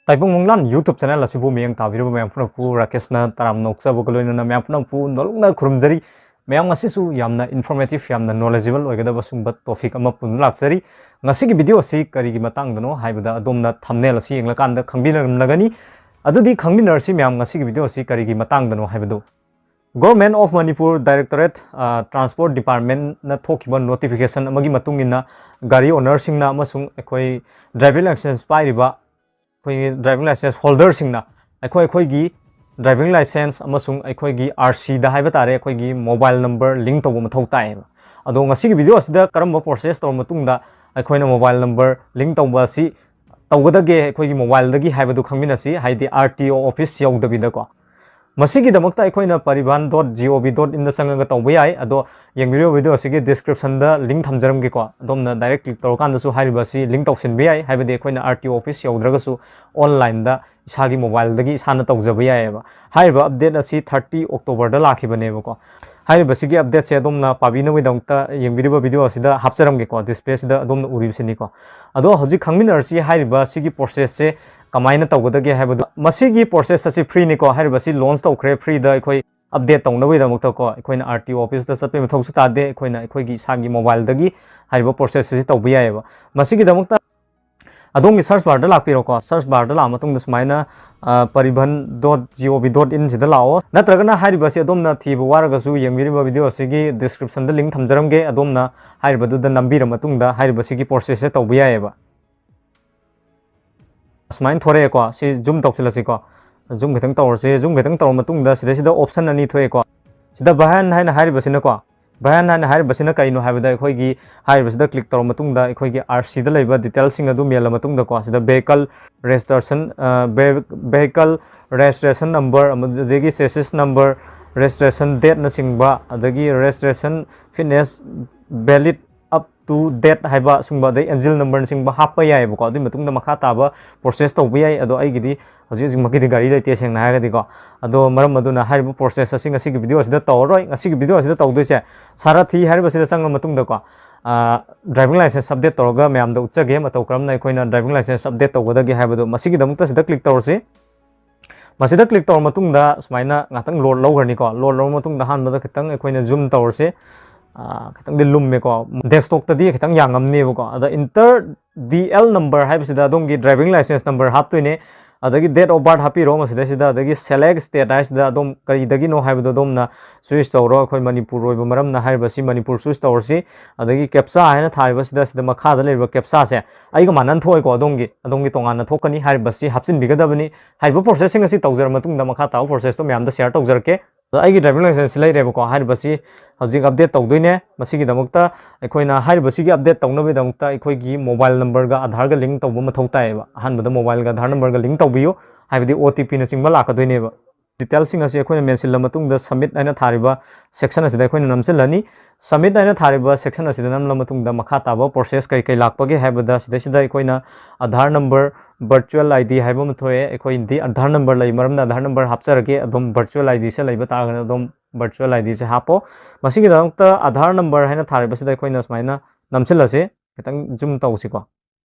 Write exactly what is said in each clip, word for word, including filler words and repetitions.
ꯇꯥꯏꯕꯪ ꯃꯪꯂꯥꯟ YouTube channel ꯑꯁꯤꯕꯨ ꯃꯤꯠꯌꯦꯡ ꯇꯥꯕꯤꯔꯤꯕ ꯃꯌꯥꯝ ꯄꯨꯝꯅꯃꯛꯄꯨ ꯔꯥꯀꯦꯁꯅ ꯇꯔꯥꯝꯅ ꯑꯣꯛꯆꯕꯒ ꯂꯣꯏꯅꯅ ꯃꯌꯥꯝ ꯄꯨꯝꯅꯃꯛꯄꯨ ꯅꯣꯂꯨꯛꯅ ꯈꯨꯔꯨꯝꯖꯔꯤ꯫ ꯃꯌꯥꯝ, ꯉꯁꯤꯁꯨ ꯌꯥꯝꯅ informative, ꯌꯥꯝꯅ knowledgeable ꯑꯣꯏꯒꯗꯕ ꯁꯤꯒꯨꯝꯕ topic ꯑꯃ ꯄꯨꯗꯨꯅ ꯂꯥꯛꯆꯔꯤ꯫ ꯉꯁꯤꯒꯤ video ꯑꯁꯤ ꯀꯔꯤꯒꯤ ꯃꯇꯥꯡꯗꯅꯣ ꯍꯥꯏꯕꯗ ꯑꯗꯣꯝꯅ thumbnail ꯑꯁꯤ ꯌꯦꯡꯂꯀꯥꯟꯗ ꯈꯪꯕꯤꯔꯝꯂꯒꯅꯤ꯫ ꯑꯗꯨꯗꯤ ꯈꯪꯃꯤꯟꯅꯔꯁꯤ ꯃꯌꯥꯝ, ꯉꯁꯤꯒꯤ video ꯑꯁꯤ ꯀꯔꯤꯒꯤ ꯃꯇꯥꯡꯗꯅꯣ ꯍꯥꯏꯕꯗꯨ꯫ Government of Manipur Directorate, ꯑ, Transport Departmentꯅ ꯊꯣꯛꯈꯤꯕ notification ꯑꯃꯒꯤ ꯃꯇꯨꯡ ꯏꯟꯅ, ꯒꯥꯔꯤ ownerꯁꯤꯡꯅ ꯑꯃꯁꯨꯡ ꯑꯩꯈꯣꯏ driving license ꯄꯥꯏꯔꯤꯕ, ꯑꯩꯈꯣꯏꯒꯤ driving license holderꯁꯤꯡꯅ ꯑꯩꯈꯣꯏ ꯑꯩꯈꯣꯏꯒꯤ driving license ꯑꯃꯁꯨꯡ ꯑꯩꯈꯣꯏꯒꯤ RCꯗ ꯍꯥꯏꯕ ꯇꯥꯔꯦ, ꯑꯩꯈꯣꯏꯒꯤ mobile number link ꯇꯧꯕ ꯃꯊꯧ ꯇꯥꯏꯌꯦꯕ꯫ ꯑꯗꯣ ꯉꯁꯤꯒꯤ video ꯑꯁꯤꯗ ꯀꯔꯝꯕ process ꯇꯧꯔ ꯃꯇꯨꯡꯗ ꯑꯩꯈꯣꯏꯅ mobile number link ꯇꯧꯕ ꯑꯁꯤ ꯇꯧꯒꯗꯒꯦ ꯑꯩꯈꯣꯏꯒꯤ mobileꯗꯒꯤ ꯍꯥꯏꯕꯗꯨ ꯈꯪꯃꯤꯟꯅꯁꯤ, ꯍꯥꯏꯗꯤ RTO office ꯌꯧꯗꯕꯤꯗꯀꯣ꯫ ꯃꯁꯤꯒꯤꯗꯃꯛꯇ ꯑꯩꯈꯣꯏꯅ paribhan dot gov dot inꯗ ꯆꯪꯉꯒ ꯇꯧꯕ ꯌꯥꯏ꯫ ꯑꯗꯣ ꯌꯦꯡꯕꯤꯔꯤꯕ video ꯑꯁꯤꯒꯤ descriptionꯗ link ꯊꯝꯖꯔꯝꯒꯦꯀꯣ꯫ ꯑꯗꯣꯝꯅ direct click ꯇꯧꯔꯀꯥꯟꯗꯁꯨ ꯍꯥꯏꯔꯤꯕ ꯑꯁꯤ link ꯇꯧꯁꯤꯟꯕ ꯌꯥꯏ, ꯍꯥꯏꯕꯗꯤ ꯑꯩꯈꯣꯏꯅ RTO office ꯌꯧꯗ꯭ꯔꯒꯁꯨ onlineꯗ ꯏꯁꯥꯒꯤ mobileꯗꯒꯤ ꯏꯁꯥꯅ ꯇꯧꯖꯕ ꯌꯥꯏꯑꯕ꯫ ꯍꯥꯏꯔꯤꯕ update ꯑꯁꯤ thirty Octoberꯗ ꯂꯥꯛꯈꯤꯕꯅꯦꯕꯀꯣ꯫ ꯍꯥꯏꯔꯤꯕꯁꯤꯒꯤ updateꯁꯦ ꯑꯗꯣꯝꯅ ꯄꯥꯕꯤꯅꯕꯒꯤꯗꯃꯛꯇ ꯌꯦꯡꯕꯤꯔꯤꯕ video ꯑꯁꯤꯗ ꯍꯥꯞꯆꯔꯝꯒꯦꯀꯣ, displayꯁꯤꯗ ꯑꯗꯣꯝꯅ ꯎꯔꯤꯕꯁꯤꯅꯤꯀꯣ꯫ ꯑꯗꯣ ꯍꯧꯖꯤꯛ ꯈꯪꯃꯤꯟꯅꯔꯁꯤ ꯍꯥꯏꯔꯤꯕ ꯁꯤꯒꯤ processꯁꯦ ꯀꯃꯥꯏꯅ ꯇꯧꯒꯗꯒꯦ ꯍꯥꯏꯕꯗꯣ꯫ ꯃꯁꯤꯒꯤ process ꯑꯁꯤ freeꯅꯤꯀꯣ, ꯍꯥꯏꯔꯤꯕꯁꯤ launch ꯇꯧꯈ꯭ꯔꯦ, freeꯗ ꯑꯩꯈꯣꯏ update ꯇꯧꯅꯕꯒꯤꯗꯃꯛꯇꯀꯣ꯫ ꯑꯩꯈꯣꯏꯅ RTO officeꯇ ꯆꯠꯄꯒꯤ ꯃꯊꯧꯁꯨ ꯇꯥꯗꯦ, ꯑꯩꯈꯣꯏꯅ ꯑꯩꯈꯣꯏꯒꯤ ꯏꯁꯥꯒꯤ mobileꯗꯒꯤ ꯍꯥꯏꯔꯤꯕ process ꯑꯁꯤ ꯇꯧꯕ ꯌꯥꯏꯑꯕ꯫ ꯃꯁꯤꯒꯤꯗꯃꯛꯇ ꯑꯗꯣꯝꯒꯤ search barꯗ ꯂꯥꯛꯄꯤꯔꯣꯀꯣ꯫ Search barꯗ ꯂꯥꯛꯑ ꯃꯇꯨꯡꯗ ꯁꯨꯃꯥꯏꯅ, ꯑ, paribhan dot gov dot inꯁꯤꯗ ꯂꯥꯛꯑꯣ꯫ ꯅꯠꯇ꯭ꯔꯒꯅ ꯍꯥꯏꯔꯤꯕꯁꯤ ꯑꯗꯣꯝꯅ ꯊꯤꯕ ꯋꯥꯔꯒꯁꯨ ꯌꯦꯡꯕꯤꯔꯤꯕ video ꯑꯁꯤꯒꯤ descriptionꯗ link ꯊꯝꯖꯔꯝꯒꯦ꯫ ꯑꯗꯣꯝꯅ ꯍꯥꯏꯔꯤꯕꯗꯨꯗ ꯅꯝꯕꯤꯔ ꯃꯇꯨꯡꯗ ꯍꯥꯏꯔꯤꯕꯁꯤꯒꯤ processꯁꯦ ꯇꯧꯕ ꯌꯥꯏꯑꯕ꯫ ꯁꯨꯃꯥꯏꯅ ꯊꯣꯔꯛꯑꯦꯀꯣ꯫ ꯁꯤ zoom ꯇꯧꯁꯤꯜꯂꯁꯤꯀꯣ꯫ Zoom ꯈꯤꯇꯪ ꯇꯧꯔꯁꯤ꯫ Zoom ꯈꯤꯇꯪ ꯇꯧꯔ ꯃꯇꯨꯡꯗ ꯁꯤꯗꯩꯁꯤꯗ option ꯑꯅꯤ ꯊꯣꯛꯑꯦꯀꯣ꯫ ꯁꯤꯗ ꯚꯥꯍꯟ ꯍꯥꯏꯅ ꯍꯥꯏꯔꯤꯕꯁꯤꯅꯀꯣ, ꯚꯥꯍꯟ ꯍꯥꯏꯅ ꯍꯥꯏꯔꯤꯕꯁꯤꯅ ꯀꯩꯅꯣ ꯍꯥꯏꯕꯗ, ꯑꯩꯈꯣꯏꯒꯤ ꯍꯥꯏꯔꯤꯕꯁꯤꯗ click ꯇꯧꯔ ꯃꯇꯨꯡꯗ ꯑꯩꯈꯣꯏꯒꯤ RCꯗ ꯂꯩꯕ detailꯁꯤꯡ ꯑꯗꯨ ꯃꯦꯜꯂ ꯃꯇꯨꯡꯗꯀꯣ, ꯁꯤꯗ vehicle registration, ꯑ, ve-, vehicle registration number, ꯑꯃꯗꯤ chassis number, registration dateꯅꯆꯤꯡꯕ, ꯑꯗꯒꯤ registration fitness valid up to date ꯍꯥꯏꯕ ꯁꯤꯒꯨꯝꯕ, ꯑꯗꯩ engine numberꯅꯆꯤꯡꯕ ꯍꯥꯞꯄ ꯌꯥꯏꯑꯕꯀꯣ꯫ ꯑꯗꯨꯒꯤ ꯃꯇꯨꯡꯗ ꯃꯈꯥ ꯇꯥꯕ process ꯇꯧꯕ ꯌꯥꯏ꯫ ꯑꯗꯣ ꯑꯩꯒꯤꯗꯤ ꯍꯧꯖꯤꯛ ꯍꯧꯖꯤꯛꯃꯛꯀꯤꯗꯤ ꯒꯥꯔꯤ ꯂꯩꯇꯦ, ꯁꯦꯡꯅ ꯍꯥꯏꯔꯒꯗꯤꯀꯣ꯫ ꯑꯗꯣ ꯃꯔꯝ ꯑꯗꯨꯅ ꯍꯥꯏꯔꯤꯕ process ꯑꯁꯤ ꯉꯁꯤꯒꯤ video ꯑꯁꯤꯗ ꯇꯧꯔꯔꯣꯏ꯫ ꯉꯁꯤꯒꯤ video ꯑꯁꯤꯗ ꯇꯧꯗꯣꯏꯁꯦ ꯁꯥꯔꯊꯤ ꯍꯥꯏꯔꯤꯕꯁꯤꯗ ꯆꯪꯉ ꯃꯇꯨꯡꯗꯀꯣ, ꯗ꯭ꯔꯥꯏꯚꯤꯡ ꯂꯥꯏꯁꯦꯟꯁ ꯑꯞꯗꯦꯠ ꯇꯧꯔꯒ ꯃꯌꯥꯝꯗ ꯎꯠꯆꯒꯦ, ꯃꯇꯧ ꯀꯔꯝꯅ ꯑꯩꯈꯣꯏꯅ ꯗ꯭ꯔꯥꯏꯚꯤꯡ ꯂꯥꯏꯁꯦꯟꯁ ꯑꯞꯗꯦꯠ ꯇꯧꯒꯗꯒꯦ ꯍꯥꯏꯕꯗꯣ꯫ ꯃꯁꯤꯒꯤꯗꯃꯛꯇ ꯁꯤꯗ ꯀ꯭ꯂꯤꯛ ꯇꯧꯔꯁꯤ꯫ ꯃꯁꯤꯗ ꯀ꯭ꯂꯤꯛ ꯇꯧꯔ ꯃꯇꯨꯡꯗ ꯁꯨꯃꯥꯏꯅ ꯉꯥꯛꯇꯪ ꯂꯣꯗ ꯂꯧꯈ꯭ꯔꯅꯤꯀꯣ꯫ ꯂꯣꯗ ꯂꯧꯔ ꯃꯇꯨꯡꯗ ꯑꯍꯥꯟꯕꯗ ꯈꯤꯇꯪ ꯑꯩꯈꯣꯏꯅ ꯖꯨꯝ ꯇꯧꯔꯁꯤ꯫ ꯑꯥ, ꯈꯤꯇꯪꯗꯤ ꯂꯨꯝꯃꯦꯀꯣ, ꯗꯦꯁꯛꯇꯣꯞꯇꯗꯤ ꯈꯤꯇꯪ ꯌꯥꯡꯉꯝꯅꯦꯕꯀꯣ꯫ ꯑꯗ enter the L number ꯍꯥꯏꯕꯁꯤꯗ ꯑꯗꯣꯝꯒꯤ ꯗ꯭ꯔꯥꯏꯚꯤꯡ ꯂꯥꯏꯁꯦꯟꯁ ꯅꯝꯕꯔ ꯍꯥꯞꯇꯣꯏꯅꯦ꯫ ꯑꯗꯒꯤ date of birth ꯍꯥꯞꯄꯤꯔꯣ ꯃꯁꯤꯗꯩꯁꯤꯗ, ꯑꯗꯒꯤ select state ꯍꯥꯏꯁꯤꯗ ꯑꯗꯣꯝ ꯀꯔꯤꯗꯒꯤꯅꯣ ꯍꯥꯏꯕꯗꯣ ꯑꯗꯣꯝꯅ ꯆꯨꯁ ꯇꯧꯔꯣ꯫ ꯑꯩꯈꯣꯏ ꯃꯅꯤꯄꯨꯔ ꯑꯣꯏꯕ ꯃꯔꯝꯅ ꯍꯥꯏꯔꯤꯕꯁꯤ ꯃꯅꯤꯄꯨꯔ ꯆꯨꯁ ꯇꯧꯔꯁꯤ꯫ ꯑꯗꯒꯤ ꯀꯦꯞꯆꯥ ꯍꯥꯏꯅ ꯊꯥꯔꯤꯕꯁꯤꯗ, ꯁꯤꯗ ꯃꯈꯥꯗ ꯂꯩꯔꯤꯕ ꯀꯦꯞꯆꯥꯁꯦ ꯑꯩꯒ ꯃꯥꯟꯅꯅ ꯊꯣꯛꯑꯦꯀꯣ, ꯑꯗꯣꯝꯒꯤ, ꯑꯗꯣꯝꯒꯤ ꯇꯣꯉꯥꯟꯅ ꯊꯣꯛꯀꯅꯤ ꯍꯥꯏꯔꯤꯕꯁꯤ ꯍꯥꯞꯆꯤꯟꯕꯤꯒꯗꯕꯅꯤ꯫ ꯍꯥꯏꯔꯤꯕ ꯄ꯭ꯔꯣꯁꯦꯁꯁꯤꯡ ꯑꯁꯤ ꯇꯧꯖꯔ ꯃꯇꯨꯡꯗ ꯃꯈꯥ ꯇꯥꯕ ꯄ꯭ꯔꯣꯁꯦꯁꯇꯣ ꯃꯌꯥꯝꯗ ꯁꯤꯌꯔ ꯇꯧꯖꯔꯛꯀꯦ꯫ ꯑꯗꯣ ꯑꯩꯒꯤ ꯗ꯭ꯔꯥꯏꯚꯤꯡ ꯂꯥꯏꯁꯦꯟꯁꯁꯤ ꯂꯩꯔꯦꯕꯀꯣ, ꯍꯥꯏꯔꯤꯕꯁꯤ ꯍꯧꯖꯤꯛ ꯑꯞꯗꯦꯠ ꯇꯧꯗꯣꯏꯅꯦ꯫ ꯃꯁꯤꯒꯤꯗꯃꯛꯇ ꯑꯩꯈꯣꯏꯅ ꯍꯥꯏꯔꯤꯕꯁꯤꯒꯤ ꯑꯞꯗꯦꯠ ꯇꯧꯅꯕꯒꯤꯗꯃꯛꯇ ꯑꯩꯈꯣꯏꯒꯤ ꯃꯣꯕꯥꯏꯜ ꯅꯝꯕꯔꯒ ꯑꯙꯥꯔꯒ ꯂꯤꯡ ꯇꯧꯕ ꯃꯊꯧ ꯇꯥꯏꯌꯦꯕ꯫ ꯑꯍꯥꯟꯕꯗ ꯃꯣꯕꯥꯏꯜꯒ ꯑꯙꯥꯔ ꯅꯝꯕꯔꯒ ꯂꯤꯡ ꯇꯧꯕꯤꯌꯨ, ꯍꯥꯏꯕꯗꯤ ꯑꯣ ꯇꯤ ꯄꯤꯅꯆꯤꯡꯕ ꯂꯥꯛꯀꯗꯣꯏꯅꯦꯕ꯫ ꯗꯤꯇꯦꯜꯁꯤꯡ ꯑꯁꯤ ꯑꯩꯈꯣꯏꯅ ꯃꯦꯟꯁꯤꯜꯂ ꯃꯇꯨꯡꯗ ꯁꯕꯃꯤꯠ ꯍꯥꯏꯅ ꯊꯥꯔꯤꯕ ꯁꯦꯛꯁꯟ ꯑꯁꯤꯗ ꯑꯩꯈꯣꯏꯅ ꯅꯝꯁꯤꯜꯂꯅꯤ꯫ ꯁꯕꯃꯤꯠ ꯍꯥꯏꯅ ꯊꯥꯔꯤꯕ ꯁꯦꯛꯁꯟ ꯑꯁꯤꯗ ꯅꯝꯂ ꯃꯇꯨꯡꯗ ꯃꯈꯥ ꯇꯥꯕ ꯄ꯭ꯔꯣꯁꯦꯁ ꯀꯔꯤ ꯀꯔꯤ ꯂꯥꯛꯄꯒꯦ ꯍꯥꯏꯕꯗ, ꯁꯤꯗꯩꯁꯤꯗ ꯑꯩꯈꯣꯏꯅ Aadhaar number, virtual I D ꯍꯥꯏꯕ ꯑꯃ ꯊꯣꯛꯑꯦ꯫ ꯑꯩꯈꯣꯏꯗꯤ ꯑꯙꯥꯔ ꯅꯝꯕꯔ ꯂꯩ ꯃꯔꯝꯅ ꯑꯙꯥꯔ ꯅꯝꯕꯔ ꯍꯥꯞꯆꯔꯒꯦ꯫ ꯑꯗꯨꯝ ꯚꯔꯆꯨꯋꯦꯜ ꯑꯥꯏ ꯗꯤꯁꯦ ꯂꯩꯕ ꯇꯥꯔꯒꯅ ꯑꯗꯨꯝ ꯚꯔꯆꯨꯋꯦꯜ ꯑꯥꯏ ꯗꯤꯁꯦ ꯍꯥꯞꯄꯣ꯫ ꯃꯁꯤꯒꯤꯗꯃꯛꯇ ꯑꯙꯥꯔ ꯅꯝꯕꯔ ꯍꯥꯏꯅ ꯊꯥꯔꯤꯕꯁꯤꯗ ꯑꯩꯈꯣꯏꯅ ꯁꯨꯃꯥꯏꯅ ꯅꯝꯁꯤꯜꯂꯁꯤ꯫ ꯈꯤꯇꯪ ꯖꯨꯝ ꯇꯧꯁꯤꯀꯣ꯫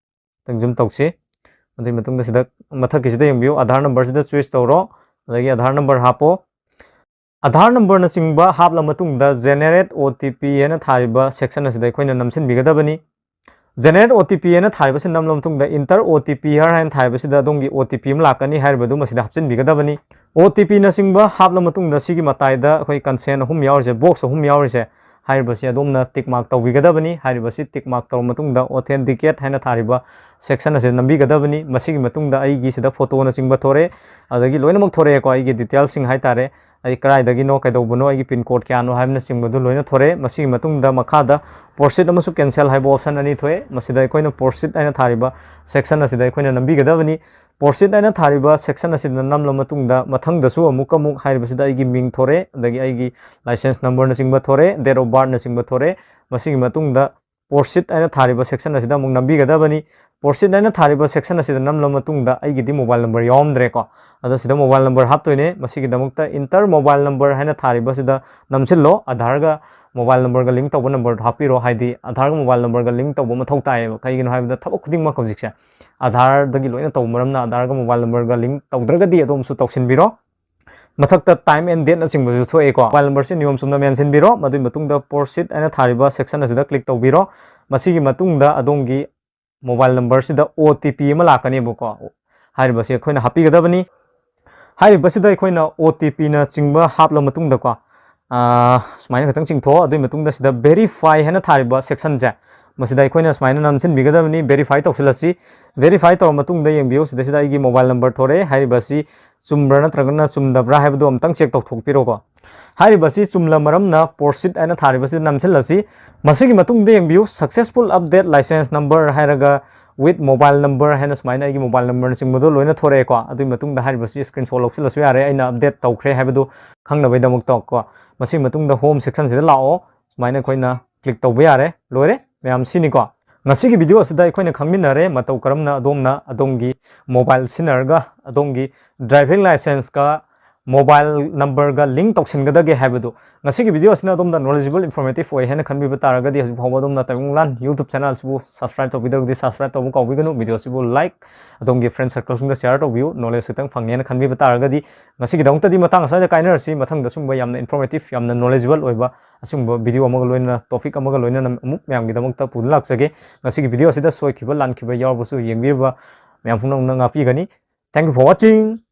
ꯈꯤꯇꯪ ꯖꯨꯝ ꯇꯧꯁꯤ꯫ ꯑꯗꯨꯒꯤ ꯃꯇꯨꯡꯗ ꯁꯤꯗ ꯃꯊꯛꯀꯤꯁꯤꯗ ꯌꯦꯡꯕꯤꯌꯨ, ꯑꯙꯥꯔ ꯅꯝꯕꯔꯁꯤꯗ ꯆꯨꯁ ꯇꯧꯔꯣ, ꯑꯗꯒꯤ ꯑꯙꯥꯔ ꯅꯝꯕꯔ ꯍꯥꯞꯄꯣ꯫ ꯑꯙꯥꯔ ꯅꯝꯕꯔꯅꯆꯤꯡꯕ ꯍꯥꯞꯂ ꯃꯇꯨꯡꯗ generate ꯑꯣ ꯇꯤ ꯄꯤ ꯍꯥꯏꯅ ꯊꯥꯔꯤꯕ ꯁꯦꯛꯁꯟ ꯑꯁꯤꯗ ꯑꯩꯈꯣꯏꯅ ꯅꯝꯁꯤꯟꯕꯤꯒꯗꯕꯅꯤ꯫ Generate ꯑꯣ ꯇꯤ ꯄꯤ ꯍꯥꯏꯅ ꯊꯥꯔꯤꯕꯁꯤ ꯅꯝꯂ ꯃꯇꯨꯡꯗ enter ꯑꯣ ꯇꯤ ꯄꯤ ꯍꯥꯏꯅ ꯊꯥꯔꯤꯕꯁꯤꯗ ꯑꯗꯣꯝꯒꯤ ꯑꯣ ꯇꯤ ꯄꯤ ꯑꯃ ꯂꯥꯛꯀꯅꯤ, ꯍꯥꯏꯔꯤꯕꯗꯨ ꯃꯁꯤꯗ ꯍꯥꯞꯆꯤꯟꯕꯤꯒꯗꯕꯅꯤ꯫ ꯑꯣ ꯇꯤ ꯄꯤꯅꯆꯤꯡꯕ ꯍꯥꯞꯂ ꯃꯇꯨꯡꯗ ꯁꯤꯒꯤ ꯃꯇꯥꯏꯗ ꯑꯩꯈꯣꯏ ꯀꯟꯁꯦꯟ ꯑꯍꯨꯝ ꯌꯥꯎꯔꯤꯁꯦ, ꯕꯣꯛꯁ ꯑꯍꯨꯝ ꯌꯥꯎꯔꯤꯁꯦ, ꯍꯥꯏꯔꯤꯕꯁꯤ ꯑꯗꯣꯝꯅ ꯇꯤꯛ ꯃꯥꯔꯛ ꯇꯧꯕꯤꯒꯗꯕꯅꯤ꯫ ꯍꯥꯏꯔꯤꯕꯁꯤ ꯇꯤꯛ ꯃꯥꯔꯛ ꯇꯧꯔ ꯃꯇꯨꯡꯗ authenticate ꯍꯥꯏꯅ ꯊꯥꯔꯤꯕ ꯁꯦꯛꯁꯟ ꯑꯁꯤꯗ ꯅꯝꯕꯤꯒꯗꯕꯅꯤ꯫ ꯃꯁꯤꯒꯤ ꯃꯇꯨꯡꯗ ꯑꯩꯒꯤ ꯁꯤꯗ ꯐꯣꯇꯣꯅꯆꯤꯡꯕ ꯊꯣꯔꯛꯑꯦ, ꯑꯗꯒꯤ ꯂꯣꯏꯅꯃꯛ ꯊꯣꯔꯛꯑꯦꯀꯣ, ꯑꯩꯒꯤ ꯗꯤꯇꯦꯜꯁꯤꯡ ꯍꯥꯏꯇꯥꯔꯦ꯫ ꯑꯩ ꯀꯗꯥꯏꯗꯒꯤꯅꯣ, ꯀꯩꯗꯧꯕꯅꯣ, ꯑꯩꯒꯤ ꯄꯤꯟ ꯀꯣꯗ ꯀꯌꯥꯅꯣ ꯍꯥꯏꯕꯅꯆꯤꯡꯕꯗꯨ ꯂꯣꯏꯅ ꯊꯣꯔꯛꯑꯦ꯫ ꯃꯁꯤꯒꯤ ꯃꯇꯨꯡꯗ ꯃꯈꯥꯗ proceed ꯑꯃꯁꯨꯡ cancel ꯍꯥꯏꯕ ꯑꯣꯞꯁꯟ ꯑꯅꯤ ꯊꯣꯛꯑꯦ꯫ ꯃꯁꯤꯗ ꯑꯩꯈꯣꯏꯅ proceed ꯍꯥꯏꯅ ꯊꯥꯔꯤꯕ ꯁꯦꯛꯁꯟ ꯑꯁꯤꯗ ꯑꯩꯈꯣꯏꯅ ꯅꯝꯕꯤꯒꯗꯕꯅꯤ꯫ Proceed ꯍꯥꯏꯅ ꯊꯥꯔꯤꯕ ꯁꯦꯛꯁꯟ ꯑꯁꯤꯗ ꯅꯝꯂ ꯃꯇꯨꯡꯗ ꯃꯊꯪꯗꯁꯨ ꯑꯃꯨꯛꯀ ꯑꯃꯨꯛ ꯍꯥꯏꯔꯤꯕꯁꯤꯗ ꯑꯩꯒꯤ ꯃꯤꯡ ꯊꯣꯔꯛꯑꯦ, ꯑꯗꯒꯤ ꯑꯩꯒꯤ ꯂꯥꯏꯁꯦꯟꯁ ꯅꯝꯕꯔꯅꯆꯤꯡꯕ ꯊꯣꯔꯛꯑꯦ, date of birthꯅꯆꯤꯡꯕ ꯊꯣꯔꯛꯑꯦ꯫ ꯃꯁꯤꯒꯤ ꯃꯇꯨꯡꯗ proceed ꯍꯥꯏꯅ ꯊꯥꯔꯤꯕ ꯁꯦꯛꯁꯟ ꯑꯁꯤꯗ ꯑꯃꯨꯛ ꯅꯝꯕꯤꯒꯗꯕꯅꯤ꯫ Proceed ꯍꯥꯏꯅ ꯊꯥꯔꯤꯕ ꯁꯦꯛꯁꯟ ꯑꯁꯤꯗ ꯅꯝꯂ ꯃꯇꯨꯡꯗ ꯑꯩꯒꯤꯗꯤ ꯃꯣꯕꯥꯏꯜ ꯅꯝꯕꯔ ꯌꯥꯎꯔꯝꯗ꯭ꯔꯦꯀꯣ, ꯑꯗꯣ ꯁꯤꯗ ꯃꯣꯕꯥꯏꯜ ꯅꯝꯕꯔ ꯍꯥꯞꯇꯣꯏꯅꯦ꯫ ꯃꯁꯤꯒꯤꯗꯃꯛꯇ enter mobile number ꯍꯥꯏꯅ ꯊꯥꯔꯤꯕꯁꯤꯗ ꯅꯝꯁꯤꯜꯂꯣ꯫ ꯑꯙꯥꯔꯒ ꯃꯣꯕꯥꯏꯜ ꯅꯝꯕꯔꯒ ꯂꯤꯡ ꯇꯧꯕ ꯅꯝꯕꯔꯗꯣ ꯍꯥꯞꯄꯤꯔꯣ꯫ ꯍꯥꯏꯗꯤ ꯑꯥꯙꯥꯔꯒ ꯃꯣꯕꯥꯏꯜ ꯅꯝꯕꯔꯒ ꯂꯤꯡ ꯇꯧꯕ ꯃꯊꯧ ꯇꯥꯏꯌꯦꯕ꯫ ꯀꯩꯒꯤꯅꯣ ꯍꯥꯏꯕꯗ ꯊꯕꯛ ꯈꯨꯗꯤꯡꯃꯛ ꯍꯧꯖꯤꯛꯁꯦ ꯑꯥꯙꯥꯔꯗꯒꯤ ꯂꯣꯏꯅ ꯇꯧꯕ ꯃꯔꯝꯅ ꯑꯥꯙꯥꯔꯒ ꯃꯣꯕꯥꯏꯜ ꯅꯝꯕꯔꯒ ꯂꯤꯡ ꯇꯧꯗ꯭ꯔꯒꯗꯤ ꯑꯗꯣꯝꯁꯨ ꯇꯧꯁꯤꯟꯕꯤꯔꯣ꯫ ꯃꯊꯛꯇ time and dateꯅꯆꯤꯡꯕꯁꯨ ꯊꯣꯛꯑꯦꯀꯣ꯫ ꯃꯣꯕꯥꯏꯜ ꯅꯝꯕꯔꯁꯤ ꯅꯤꯌꯣꯝ ꯆꯨꯝꯅ ꯃꯦꯟꯁꯤꯟꯕꯤꯔꯣ꯫ ꯃꯗꯨꯒꯤ ꯃꯇꯨꯡꯗ proceed ꯍꯥꯏꯅ ꯊꯥꯔꯤꯕ section ꯑꯁꯤꯗ click ꯇꯧꯕꯤꯔꯣ꯫ ꯃꯁꯤꯒꯤ ꯃꯇꯨꯡꯗ ꯑꯗꯣꯝꯒꯤ ꯃꯣꯕꯥꯏꯜ ꯅꯝꯕꯔꯁꯤꯗ ꯑꯣ ꯇꯤ ꯄꯤ ꯑꯃ ꯂꯥꯛꯀꯅꯦꯕꯀꯣ꯫ ꯍꯥꯏꯔꯤꯕꯁꯤ ꯑꯩꯈꯣꯏꯅ ꯍꯥꯞꯄꯤꯒꯗꯕꯅꯤ꯫ ꯍꯥꯏꯔꯤꯕꯁꯤꯗ ꯑꯩꯈꯣꯏꯅ ꯑꯣ ꯇꯤ ꯄꯤꯅꯆꯤꯡꯕ ꯍꯥꯞꯂ ꯃꯇꯨꯡꯗꯀꯣ, ꯑꯥ, ꯁꯨꯃꯥꯏꯅ ꯈꯤꯇꯪ ꯆꯤꯡꯊꯣꯛꯑꯣ꯫ ꯑꯗꯨꯒꯤ ꯃꯇꯨꯡꯗ ꯁꯤꯗ verify ꯍꯥꯏꯅ ꯊꯥꯔꯤꯕ sectionꯁꯦ, ꯃꯁꯤꯗ ꯑꯩꯈꯣꯏꯅ ꯁꯨꯃꯥꯏꯅ ꯅꯝꯁꯤꯟꯕꯤꯒꯗꯕꯅꯤ꯫ Verify ꯇꯧꯁꯤꯜꯂꯁꯤ꯫ Verify ꯇꯧꯔ ꯃꯇꯨꯡꯗ ꯌꯦꯡꯕꯤꯌꯨ, ꯁꯤꯗꯩꯁꯤꯗ ꯑꯩꯒꯤ ꯃꯣꯕꯥꯏꯜ ꯅꯝꯕꯔ ꯊꯣꯔꯛꯑꯦ꯫ ꯍꯥꯏꯔꯤꯕꯁꯤ ꯆꯨꯝꯕ꯭ꯔꯥ ꯅꯠꯇ꯭ꯔꯒꯅ ꯆꯨꯝꯗꯕ꯭ꯔꯥ ꯍꯥꯏꯕꯗꯨ ꯑꯝꯇꯪ check ꯇꯧꯊꯣꯛꯄꯤꯔꯣꯀꯣ꯫ ꯍꯥꯏꯔꯤꯕꯁꯤ ꯆꯨꯝꯂ ꯃꯔꯝꯅ proceed ꯍꯥꯏꯅ ꯊꯥꯔꯤꯕꯁꯤꯗ ꯅꯝꯁꯤꯜꯂꯁꯤ꯫ ꯃꯁꯤꯒꯤ ꯃꯇꯨꯡꯗ ꯌꯦꯡꯕꯤꯌꯨ, successful update license number ꯍꯥꯏꯔꯒ with mobile number ꯍꯥꯏꯅ ꯁꯨꯃꯥꯏꯅ ꯑꯩꯒꯤ ꯃꯣꯕꯥꯏꯜ ꯅꯝꯕꯔꯅꯆꯤꯡꯕꯗꯣ ꯂꯣꯏꯅ ꯊꯣꯔꯛꯑꯦꯀꯣ꯫ ꯑꯗꯨꯒꯤ ꯃꯇꯨꯡꯗ ꯍꯥꯏꯔꯤꯕꯁꯤ screenshot ꯂꯧꯁꯤꯜꯂꯁꯨ ꯌꯥꯔꯦ, ꯑꯩꯅ update ꯇꯧꯈ꯭ꯔꯦ ꯍꯥꯏꯕꯗꯨ ꯈꯪꯅꯕꯒꯤꯗꯃꯛꯇ ꯀꯣ꯫ ꯃꯁꯤꯒꯤ ꯃꯇꯨꯡꯗ home sectionꯁꯤꯗ ꯂꯥꯛꯑꯣ꯫ ꯁꯨꯃꯥꯏꯅ ꯑꯩꯈꯣꯏꯅ click ꯇꯧꯕ ꯌꯥꯔꯦ꯫ ꯂꯣꯏꯔꯦ ꯃꯌꯥꯝ, ꯁꯤꯅꯤꯀꯣ꯫ ꯉꯁꯤꯒꯤ video ꯑꯁꯤꯗ ꯑꯩꯈꯣꯏꯅ ꯈꯪꯃꯤꯟꯅꯔꯦ ꯃꯇꯧ ꯀꯔꯝꯅ ꯑꯗꯣꯝꯅ ꯑꯗꯣꯝꯒꯤ ꯃꯣꯕꯥꯏꯜ ꯁꯤꯖꯤꯟꯅꯔꯒ ꯑꯗꯣꯝꯒꯤ driving licenseꯀ ꯃꯣꯕꯥꯏꯜ ꯅꯝꯕꯔꯒ link ꯇꯧꯁꯤꯟꯒꯗꯒꯦ ꯍꯥꯏꯕꯗꯨ꯫ ꯉꯁꯤꯒꯤ video ꯑꯁꯤꯅ ꯑꯗꯣꯝꯗ knowledgeable, informative ꯑꯣꯏ ꯍꯥꯏꯅ ꯈꯟꯕꯤꯕ ꯇꯥꯔꯒꯗꯤ ꯍꯧꯖꯤꯛ ꯐꯥꯎꯕ ꯑꯗꯣꯝꯅ ꯇꯥꯏꯕꯪꯂꯥꯟ YouTube channel ꯑꯁꯤꯕꯨ subscribe ꯇꯧꯕꯤꯗ꯭ꯔꯒꯗꯤ subscribe ꯇꯧꯕ ꯀꯥꯎꯕꯤꯒꯅꯨ꯫ Video ꯑꯁꯤꯕꯨ like, ꯑꯗꯣꯝꯒꯤ friend circleꯁꯤꯡꯗ share ꯇꯧꯕꯤꯌꯨ꯫ Knowledge ꯈꯤꯇꯪ ꯐꯪꯉꯦꯅ ꯈꯟꯕꯤꯕ ꯇꯥꯔꯒꯗꯤ ꯉꯁꯤꯒꯤꯗꯃꯛꯇꯗꯤ ꯃꯇꯥꯡ ꯑꯁ꯭ꯋꯥꯏꯗ ꯀꯥꯏꯅꯔꯁꯤ꯫ ꯃꯊꯪꯗ ꯁꯨꯝꯕ ꯌꯥꯝꯅ informative, ꯌꯥꯝꯅ knowledgeable ꯑꯣꯏꯕ ꯑꯁꯤꯒꯨꯝꯕ video ꯑꯃꯒ ꯂꯣꯏꯅꯅ, topic ꯑꯃꯒ ꯂꯣꯏꯅꯅ ꯑꯃꯨꯛ ꯃꯌꯥꯝꯒꯤꯗꯃꯛꯇ ꯄꯨꯗꯨꯅ ꯂꯥꯛꯆꯒꯦ꯫ ꯉꯁꯤꯒꯤ video ꯑꯁꯤꯗ ꯁꯣꯏꯈꯤꯕ ꯂꯥꯟꯈꯤꯕ ꯌꯥꯎꯔꯕꯁꯨ ꯌꯦꯡꯕꯤꯔꯤꯕ ꯃꯌꯥꯝ ꯄꯨꯝꯅꯃꯛꯅ ꯉꯥꯛꯄꯤꯒꯅꯤ꯫ Thank you for watching꯫